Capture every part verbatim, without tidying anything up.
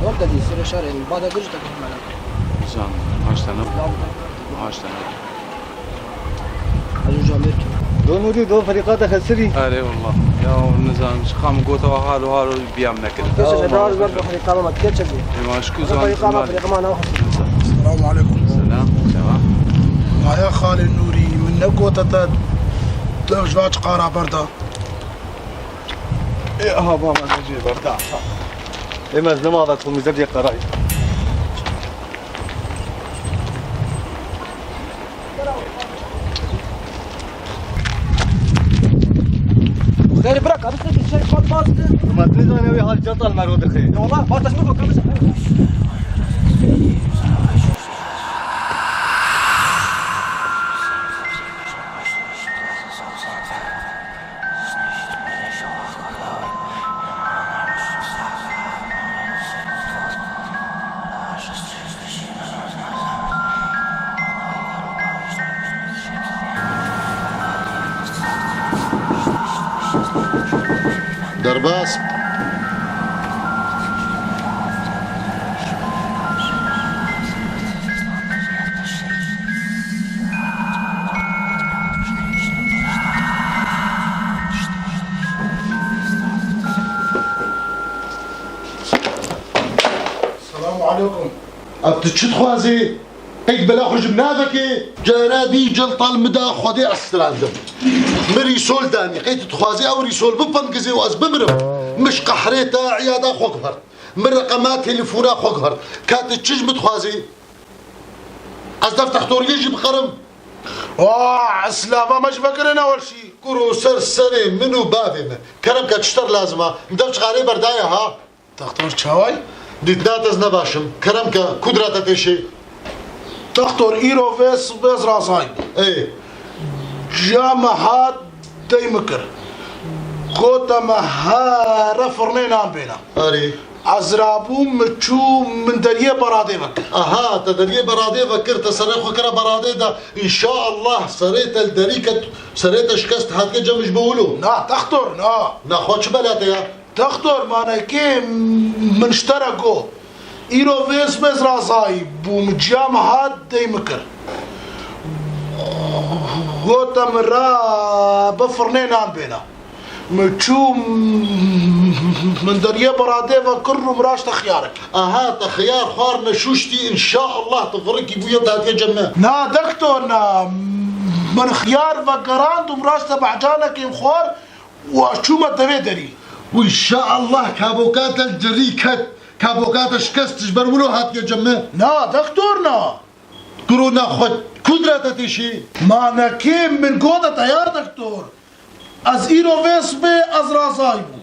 Wek te dî, serê şerê, bada girişte kutmene. Can, haştene. Haştene. Hacı hocam, yürü. Do Nuri, do ferîqa te xesirî. Erê wallah. Ya nizam, çiqa min gote wa halo halo biyam nekir. Kesin, ne razı ver bu ferîqa, ama kesin. Ema şu kuzan. Ferîqa ma, ferîqa ma ne. Selamun aleyküm. Selam. Selam. Aya xalê Nurî, min negote te dev ji va çiqa ra berda. Ê, aha, baba, ne jê berda. Ê, me ez nema vet xwe mizeb yê qeray. Xêr bira, karı sen bir şey kalmazdı. Ma tu zanî wî hal catal mero dixê. Ya Allah, bak taşını bak, kardeşim. Derbas. Selamu aleykum. Ev tu çi dixwazî? Qey bela xwe ji min navekê? Cara dî celtal min da Xwedê ez strandim. Min rîsol danî. Qey tu dixwazî ew rîsol bipingizê û ez bimirim? Min ji qehrê te îyada xwe guhert. Min reqema telefona xwe guhert. Ka tu çi ji min dixwazî? Ez dev textoriyê jî bixerim. Aa, ez silava me ji vekirê newelşî. Kuro ser serê min û bavê min. Kerem ke çi te lazim a? Min dev çixarê berdaye ha. Textor çaway? Dîtina te ez ne baş im. Kerem ke, ku dira te têşê? Textor, îro vê sibê ez razayî bûm. Ê. Ciya me hat dey min kir. Gote me here firnê nan bêne. Erê. Ez rabûm, min çû, min deriyê beradê vekir. Aha, te deriyê beradê vekir, te serê xwe kire beradê de. Înşaallah serê te li derî ket, serê te şikest hatiye cem ji bo wilo. Na, textor, na. Na, xwe çi bela te ya? Textor, manekê min ji te re got. Îro vê sibê ez razayî bûm, ciya me hat dey min kir. Gote min re bi firnê nan bêne. Min çû, min deriyê beradê vekir û min raşte xiyarek. Aha, te xiyar xwar neşûştî, înşaallah tu virikî bûye û hatiye cem me. Na, doktor, na. Min xiyar vegerand û min raşte behcanekê min xwar. Û ez çûme devê derî. Û înşaallah kaboka te li derî ket, kaboka te şikest ji ber wilo hatiye cem me. Na, doktor, na. Kuro na xwe, ku dira te têşê? Manekê min gote te ya doktor. Ez îro vê sibê ez razayî bûm.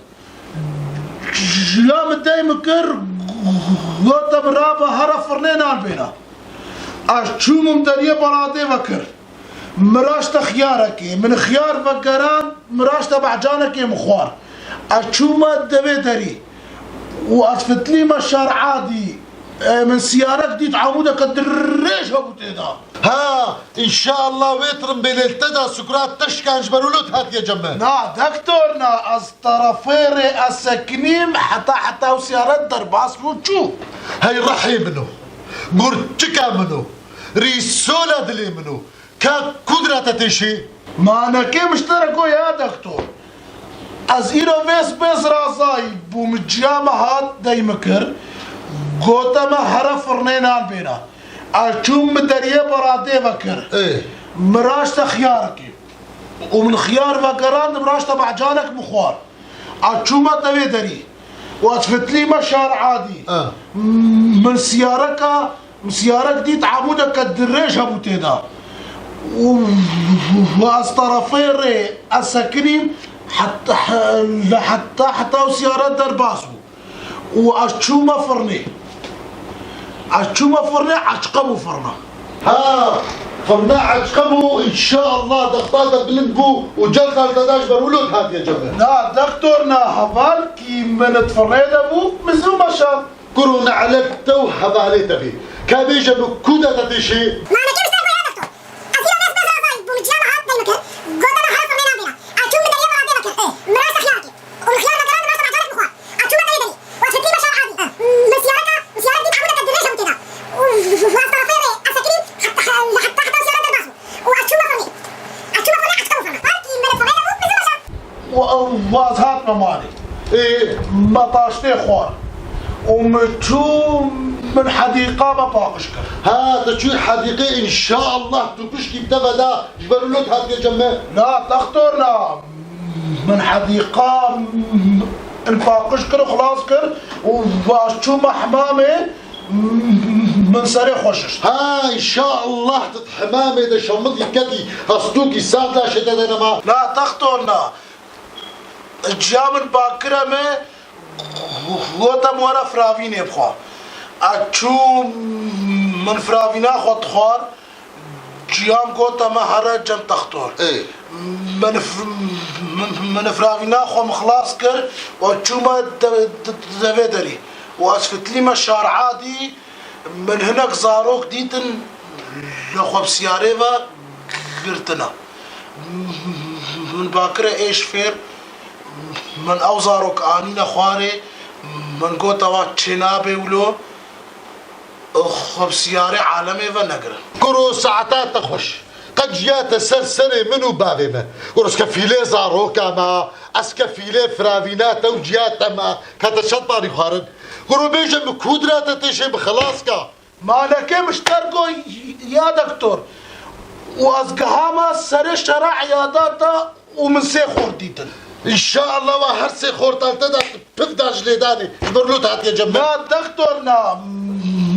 Jiya min dey min kir, gote min rabe here firnê nan bêne. Ez çûm min deriyê beradê vekir. Min raşte xiyarekê, min xiyar vegerand, min raşte behcanekê min xwar. Ez çûme devê derî û ez fitlîme şer adî, e, min siyarek dît, amûdeke dirêj hebû tê de. Ha, înşaallah wê tirimbêlê li te da sukrat te şikan ji ber wilo hatiye cem me. Na, doktor, na, ez terefê rê ez sekinîm, heta, heta ew siyaret derbas bû çû. Hey rehê min o, gurçika min o, rîsola dilê min o. Ka ku dira te têşê? Manekê min ji te re got ya doktor. Ez îro vê sibê ez razayî bûm, ciya me hat dey min kir. Gote me here firnê nan bêne. Ez çûm min deriyê beradê vekir. Ê. Min raşte xiyarekê. Û min xiyar vegerand, min raşte behcanek min xwar. Ez çûme devê derî. Û ez fitlîme şar adî. Ah. Min siyareka, siyarek dît, amûdeke dirêj hebû tê de. Û, û ez terefê rê ez sekinîm, heta, he-, heta, heta ew siyare derbas bû. Û ez çûme firnê. Ez çûme firnê, eçqe bû firna. Ha, firna eçqe bû, înşeallah dexta te bilind bû û celta te da ji ber wilo hatiye cem me. Na, doktor, na, hevalkî min di firnê de bû, min zû meşand. Kuro ne'let te û hevalê te bê. Ka bêje min ku de te têşê? Nanekê min ser xwe ya doktor. Ez îro vês bez razayî bû, min ciya me hat dey min kir. Gote me here firnê nabêne. Ez çûm min deriyê xwe radê vekir. Ê, min raşte xiyar kir. Û min xiyar vekir, min raşte bajarek bixwar. Ez çûme derê derî. Û ez fitlîme şar adî. Min siyareka, min siyarek dît amûdeke dirêj hebû tê de. Û, û ez terefê rê ez sekinîm, heta, heta, heta siyare derbas bû. Û ez çûme firnê. Ez çûme firnê, eçqe bû firna. Hevalkî min firnê de bû, min zû meşand. Û, û ez hatme malê. Ê, me taştê xwar. Û min çû, min hedîqa me paqij kir. Ha, tu çûyî hedîqê, înşeallah tu pişkî bi te ve da, ji ber wilo hatiye cem me. Na, doktor, na. Min hedîqa, min paqij kir û xilas kir û ez çûme hemamê, min serê xwe şişt. Ha, înşeallah tu di hemamê de şemidî ketî, hestokî sax laşê te de nema. Na, doktor, na. Ciya min bakire me, gote min were firavînê bixwe. Ez çûm, min firavîna xwe dixwar, ciya min gote min here cem textor. Ê. Min f-, min, min firavîna xwe min xilas kir û çûme de-, de-, devê derî. Û ez fitlîme şar adî, min hinek zarok dîtin, li xwe bi siyarê ve girtine. Min bakire êş fêr, min ew zarok anîne xwarê, min gote wa çênabe wilo, xwe bi siyarê alemê ve negirin. Kuro saeta te xweş. Qet ciya te ser serê min û bavê me. Kuro ez kefîlê zaroka me, ez kefîlê firavîna te û ciya te me, ka te çend parî xwarin. Kuro bêje min ku dira te têşê bi xilas ka. Malekê min ji te re got, ya doktor. Û ez gihama serê şera eyada te û min sê xort dîtin. Înşeallah wa her sê xortan te de pif da ji lêdanê. Ji ber wilo hatiye cem me. Na doktor, na.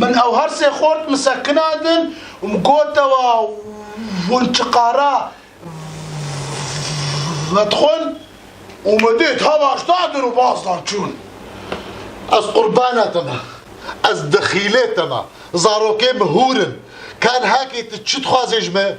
Min ew her sê xort min sekinandin û min gote wa hûn çiqara vedixwin û min dît hema ji te dir û bazdan çûn. Ez qurbana te me. Ez dexîlê te me. Zarokê min hûr in. Ka niha kê tu çi dixwazê ji me?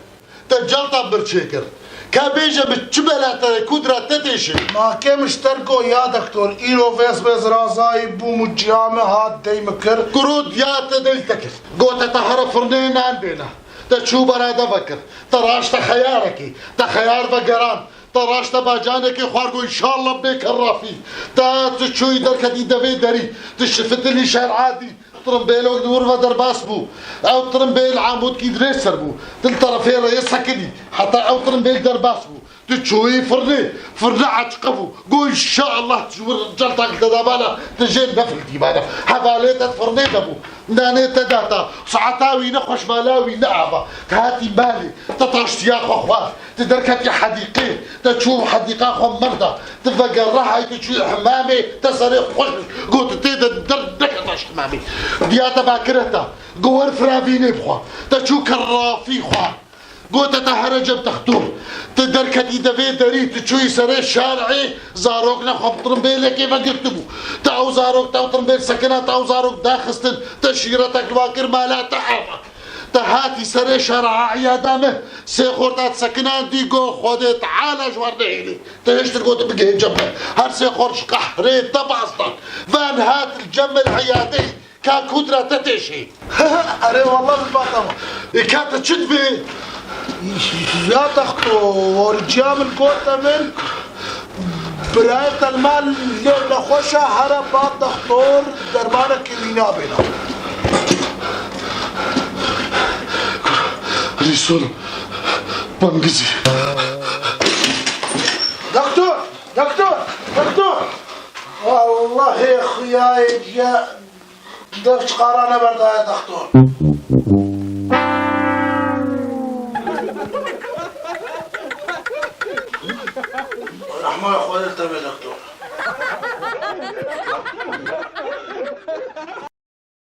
Te celta min çêkir. Ka bêje min çi bela te ye, ku dira te têşê? Malekê min ji te re got, ya doktor, îro vês bêz razayî bûm û ciya min hat dey min kir. Kuro diya te dey te kir. Gote te here firnê nan bêne. Te çû berade vekir. Te raşte xeyarekî. Te xeyar vegerand. Te raşte bacanekê xwar got, înşallah bê kerrafî. Te tu çûyî derketî devê derî. Tu şifitilî şer adî. Tirimbêlok li wir ve derbas bû. Ew tirimbêl amûdkî dirêj ser bû. Tu li terefê rê yê sekinî. Heta ew tirimbêl derbas bû. Tu çûyî firnê. Firne eçqe bû. Got, înşeallah ji wir celtak li te da bana, tu jê nefiltî bana. Hevalê te di firnê de bû. Nanê te da te. Saeta wî ne xweş, mala wî ne ava. Tu hatî malê. Te taştiya xwe xwar. Tu derketî hedîqê. Te çû hedîqa xwe merda. Tu vegerahayî, tu çûyî hemamê. Te serê xweş got, tu tê de der neketa ji hemamê. Diya te bakire te. Got wer firavînê bixwe. Te çû kerrafî xwar. Gote te here cem textor. Tu derketî devê derî, tu çûyî serê şarê, zarok ne xwe bi tirimbêlekê vegirtibû. Te ew zarok, te ew tirimbêl sekina, te ew zarok daxistin, te şîretek li wan kir, mala te ava. Te hatî serê şara eyada me, sê xorta te sekinandî, got Xwedê Teala ji wan nehêlê. Te hêştir got bigihê cem me. Her sê xort ji qehrê te bazdan. Van hat li cem me li eyadê. Ka ku dira te têşê? Erê wallah min bata. Ê ka te çi dibê? Ya texto, orciya min gote min, birayê te li mal lê nexweş e, here ba textor dermanekî wî nabêne. Rîson bangizî. Doktor, doktor, doktor. Allahê xuyayê ciya. Dev çiqara neberdaye dextor. Rehmaya Xwedê li te bê dextor.